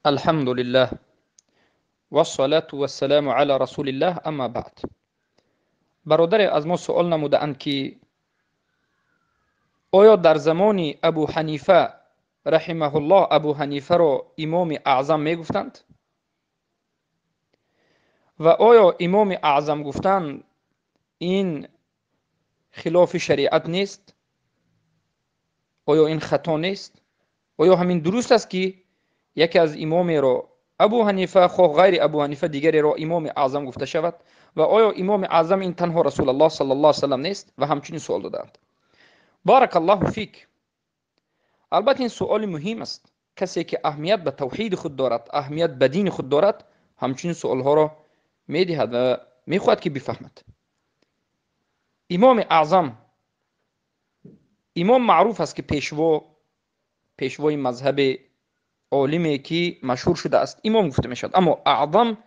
الحمد لله والصلاة والسلام على رسول الله اما بعد. برادر از ما سوال نمودند که آیا در زمان ابو حنیفه رحمه الله ابو حنیفه را امام اعظم میگفتند و آیا امام اعظم گفتن این خلاف شریعت نیست؟ آیا این خطا نیست؟ آیا همین درست است که یکی از امامی را ابو حنیفه خواه غیر ابو حنیفه دیگری را امام اعظم گفته شود و آیا امام اعظم این تنها رسول الله صلی الله علیه و سلم نیست؟ و همچنین سوال دادند. بارک الله فیک. البته این سوال مهم است. کسی که اهمیت به توحید خود دارد، اهمیت به دین خود دارد، همچنین سوال ها را میدهد و میخواهد که بفهمد. امام اعظم، امام معروف است که پیشوای مذهب عالمی که مشهور شده است امام گفته می شود، اما اعظم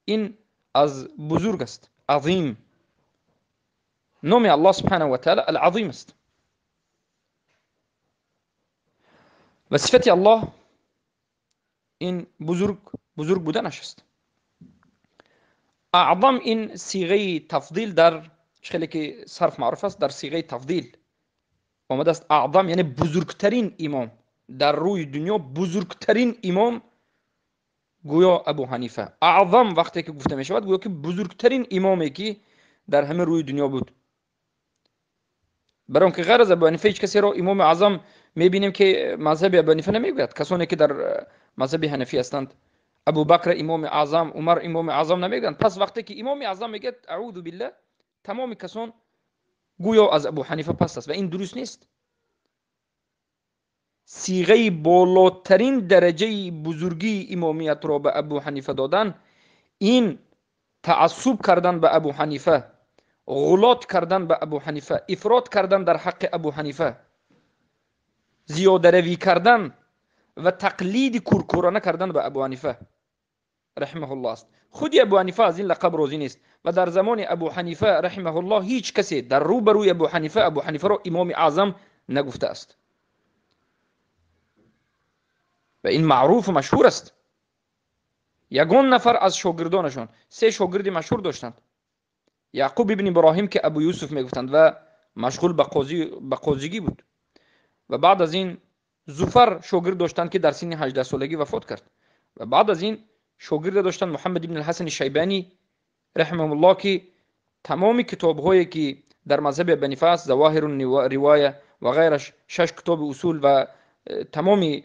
این از بزرگ است، عظیم. نام الله سبحانه و تعالی العظیم است و صفت الله این بزرگ بودنش است. اعظم این صیغه تفضیل در خیلی که صرف معروف است، در صیغه تفضیل آمده است. اعظم یعنی بزرگترین امام در روی دنیا، بزرگترین امام گویا ابو حنیفه. اعظم وقتی که گفته می شود گویا که بزرگترین امامی که در همه روی دنیا بود. برای اینکه غیر از ابو حنیفه هیچ کسی را امام اعظم میبینیم که مذهب ابو حنیفه نمیگوید. کسانی که در مذهب حنفی هستند ابو بکر امام اعظم، عمر امام اعظم نمیگویند. پس وقتی که امام اعظم میگه اعوذ بالله، تمام کسان گویا از ابو حنیفه پس است و این درست نیست. صیغه بالاترین درجه بزرگی امامیت را به ابو حنیفه دادن، این تعصب کردن به ابو حنیفه، غلط کردن به ابو حنیفه، افراط کردن در حق ابو حنیفه، زیاده روی کردن و تقلید کورکورانه کردن به ابو حنیفه رحمه الله است. خود ابو حنیفه از این لقب راضی نیست و در زمان ابو حنیفه رحمه الله هیچ کسی در روبروی ابو حنیفه ابو حنیفه را امام اعظم نگفته است و این معروف و مشهور است. یگان نفر از شاگردانشان، سه شاگرد مشهور داشتند، یعقوب ابن ابراهیم که ابو یوسف میگفتند و مشغول به قاضیگی بود، و بعد از این زفر شاگرد داشتند که در سن 18 سالگی وفات کرد، و بعد از این شاگرد داشتند محمد ابن الحسن شیبانی رحمه الله که تمام کتاب‌هایی که در مذهب ابو حنیفه است، ظواهر الروایه و غیرش، 6 کتاب اصول و تمام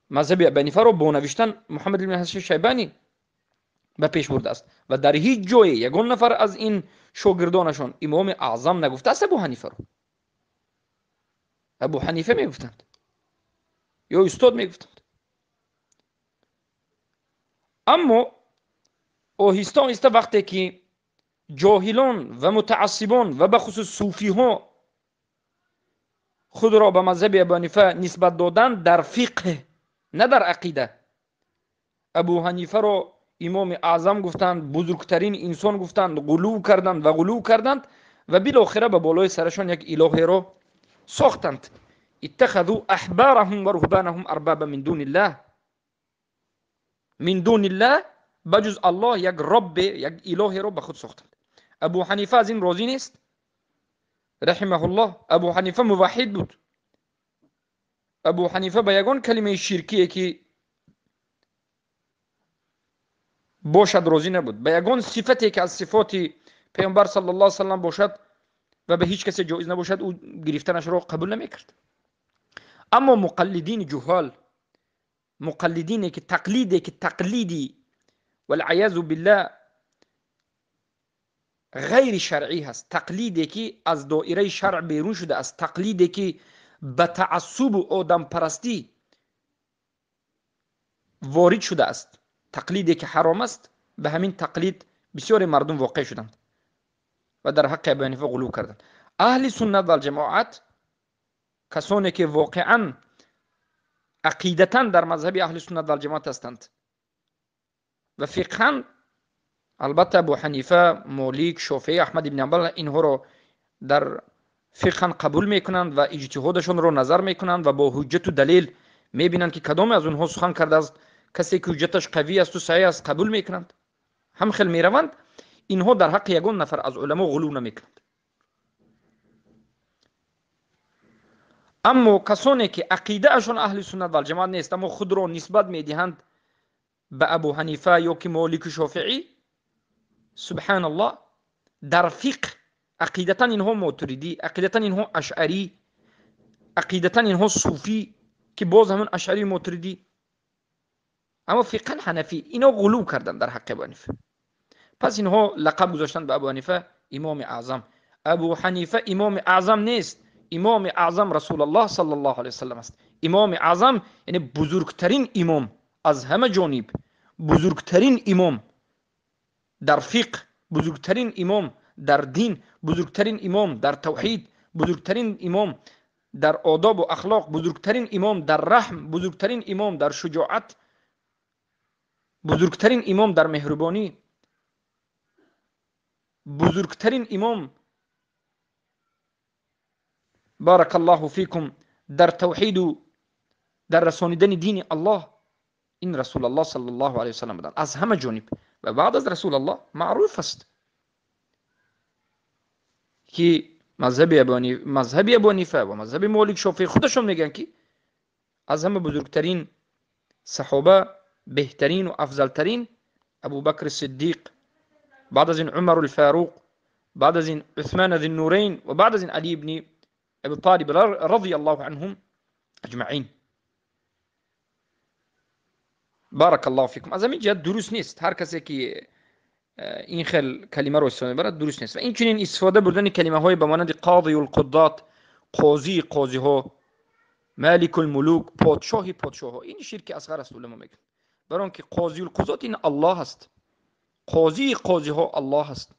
مذهب ابو حنیفه را با نوشتن محمد ابن الحسن شیبانی به پیش برده است و در هیچ جای یگان نفر از این شاگردانشان امام اعظم نگفته است ابو حنیفه را. ابو حنیفه میگفتند یا استاد میگفتند. اما آهسته آهسته وقتی که جاهلان و متعصبان و به خصوص صوفی ها خود را به مذهب ابو حنیفه نسبت دادن در فقه نه در عقیده، ابو حنیفه را امام اعظم گفتند، بزرگترین انسان گفتند، غلو کردند و غلو کردند و بالاخره به بالای سرشان یک الهی را ساختند. اتخذوا احبارهم و رهبانهم اربابا من دون الله. من دون الله، بجز الله یک رب، یک الهی را به خود ساختند. ابو حنیفه از این راضی نیست رحمه الله. ابو حنیفه موحد بود. ابو حنیفه به یگان کلمه شرکیه که باشد راضی نبود، به یگان صفتی که از صفات پیامبر صلی الله علیه و سلم باشد و به هیچ کسی جایز نباشد او گرفتنش را قبول نمیکرد. اما مقلدین جهال، مقلدینی که تقلیدی که تقلیدی والعیاذ بالله غیر شرعی هست، تقلیدی که از دایره شرع بیرون شده است، تقلیدی که به تعصب و آدم پرستی وارد شده است، تقلیدی که حرام است، به همین تقلید بسیار مردم واقع شدند و در حق ابو حنیفه غلو کردند. اهل سنت و جماعت کسانی که واقعا عقیدتا در مذهب اهل سنت و جماعت هستند و فقها البته ابو حنیفه، مالک، شافعی، احمد بن حنبل اینها را در فقها قبول میکنند و اجتهادشان را نظر میکنند و با حجت و دلیل میبینند که کدام از اونها سخن کرده است، Касе ки ҳуҷҷаташ қавӣ асту саҳеҳ аст, қабул мекунанд, ҳам хел мераванд. Инҳо дар ҳаққи ягон нафар аз уламо ғулув намекунанд. Аммо касоне ки ақидаашон аҳли суннат валҷамоат нест, аммо худро нисбат медиҳанд ба Абу Ҳанифа ё ки Молику Шофиӣ, субҳаналлоҳ, дар фиқҳ ақидатан инҳо мотуридӣ, ақидатан инҳо ашъарӣ, ақидатан инҳо суфӣ, ки боз ҳамон ашъарӣ мотуридӣ, аммо фиқҳан ҳанафӣ. Инҳо ғулув карданд дар ҳаққи Абу Ҳанифа. Пас инҳо лақаб гузоштанд ба Абу Ҳанифа имоми аъзам. Абу Ҳанифа имоми аъзам нест. Имоми аъзам Расулуллоҳ саллаллоҳу алайҳи васаллам аст. Имоми аъзам яъне бузургтарин имом аз ҳама ҷониб, бузургтарин имом дар фиқҳ, бузургтарин имом дар дин, бузургтарин имом дар тавҳид, бузургтарин имом дар одобу ахлоқ, бузургтарин имом дар раҳм, бузургтарин имом дар шуҷоат, бузургтарин имом дар меҳрубонӣ, бузургтарин имом, баракаллоҳу фикум, дар тавҳиду дар расонидани дини Аллоҳ. Ин Расулуллоҳ саллаллоҳу алайҳи васаллам буданд аз ҳама ҷониб. Ва баъд аз Расулуллоҳ маъруф аст ки мазҳаби Абу Ҳанифа ва мазҳаби Молик Шофиӣ худашон мегӯянд ки аз ҳама бузургтарин саҳоба, беҳтарин ва афзалтарин Абубакр Сиддиқ, баъд аз ин Умар Фаруқ, баъд аз ин Усмон Зиннурайн ва баъд аз ин Алӣ ибни Абу Толиб радияллоҳу анҳум аҷмаин. Баракаллоҳу фикум. Аз ҳамин ҷиҳат дуруст нест ҳар касе ки ин хел калимаро истифода мебарад, дуруст нест. Ва инчунин истифода бурдани калимаҳои ба монанди қозиюл қуддот, қозии қозиҳо, маликул мулук, подшоҳи подшоҳҳо, ин ширки асғар аст. Уламо мегӯянд, барои он ки қозиюл қузот ин Аллоҳ аст, қозии қозиҳо Аллоҳ аст,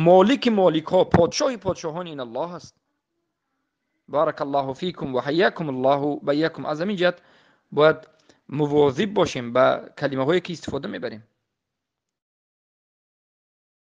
молики моликҳо, подшоҳи подшоҳон ин Аллоҳ аст. Баракаллоҳу фикум ва ҳайякумуллоҳу байякум. Аз ҳамин ҷиҳат бояд мувозиб бошем ба калимаҳое ки истифода мебарем.